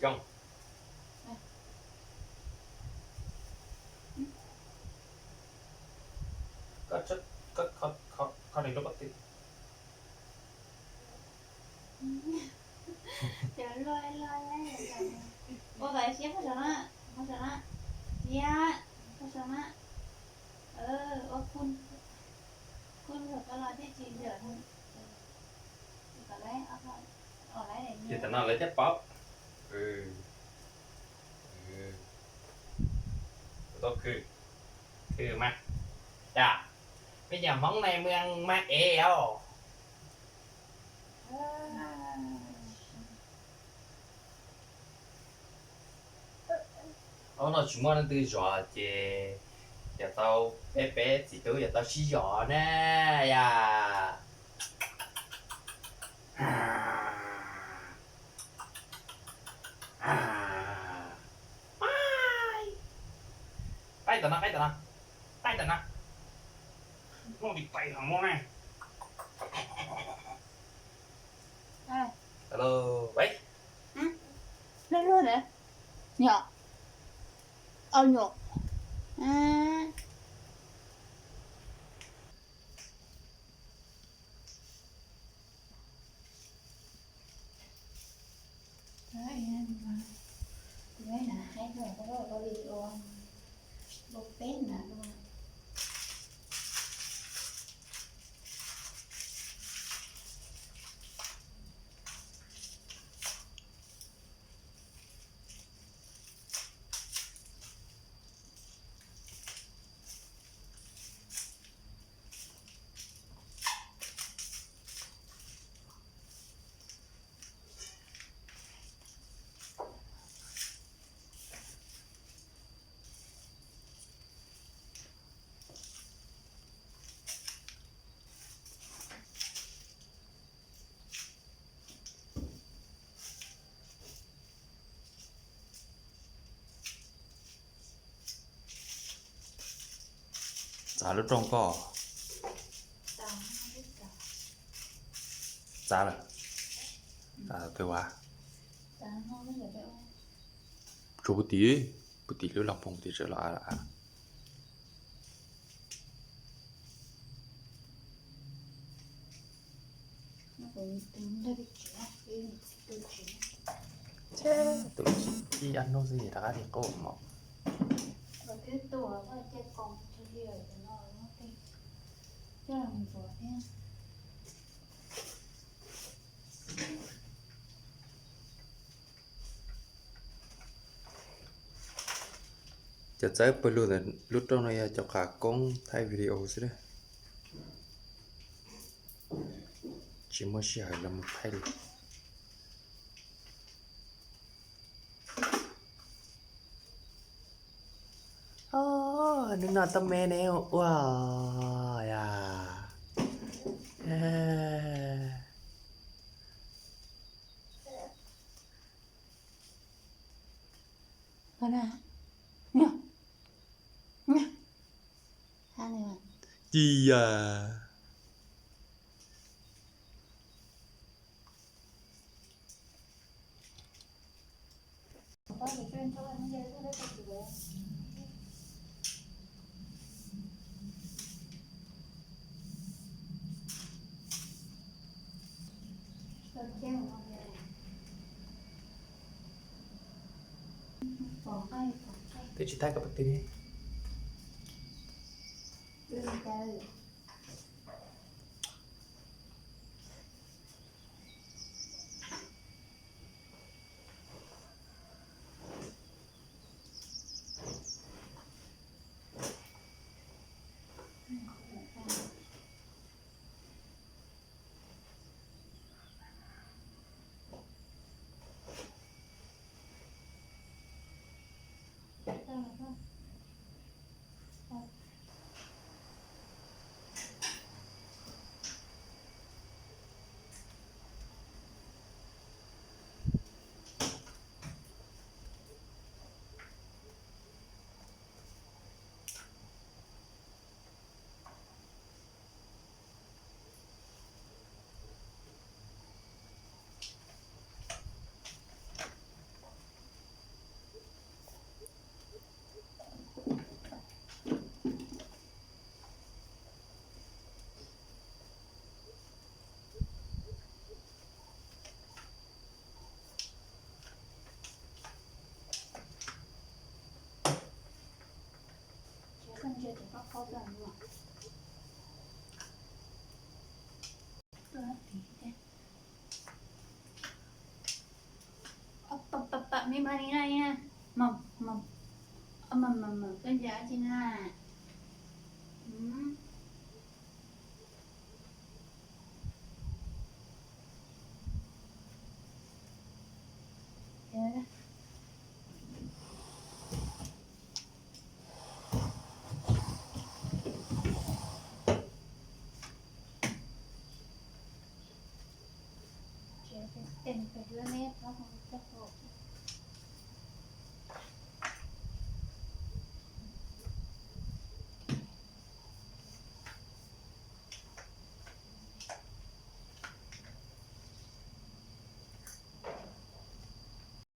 Koj, koj, koj, koj, koj niam lub pob tw. Cov luaj luaj, ua kom siab, pab saum na, pab saum na, siab, pab saum na, ua khun, khun rau koj los thiaj tsis ntxim. Ces tam no lawv cab paub. Tau khw, khw mas, yog peb cov Hmoob ne mws mas ev os. Ob no tsis muaj leej twg zov ces yog tau peb peb txiv tub yog tau sib zov na yom. Qaij tom no, qaij tom no, qaij tom no. Muaj vim pais hov muaj ne. Alo,喂。Luag luag na. Nyom. Au nyom. Txav lub rooj koj. Txav lawm. Twb ua. Tsuas puag tim, puag tim lub los phoom tim tsev los a. Tus ib ob hnub xwb rov qab li qub mos. Cov txawb pawg lug ntawm lub rooj no yog cov qhov koob thaij video xwb na, tsis muaj sij hawm los mus thaij li. Hnub no tau me ne ua ya. Ci ya. Twb tsis thaij koj pab twg li. Qhov qhov tas no. Tuaj hab tiv thiab. Pam pam pam, me ma li na, li na. Mom mom, mom mom mom, koj ncaim dab tsi na? Tsev pem pem lawm ne, thov hau coj kaum.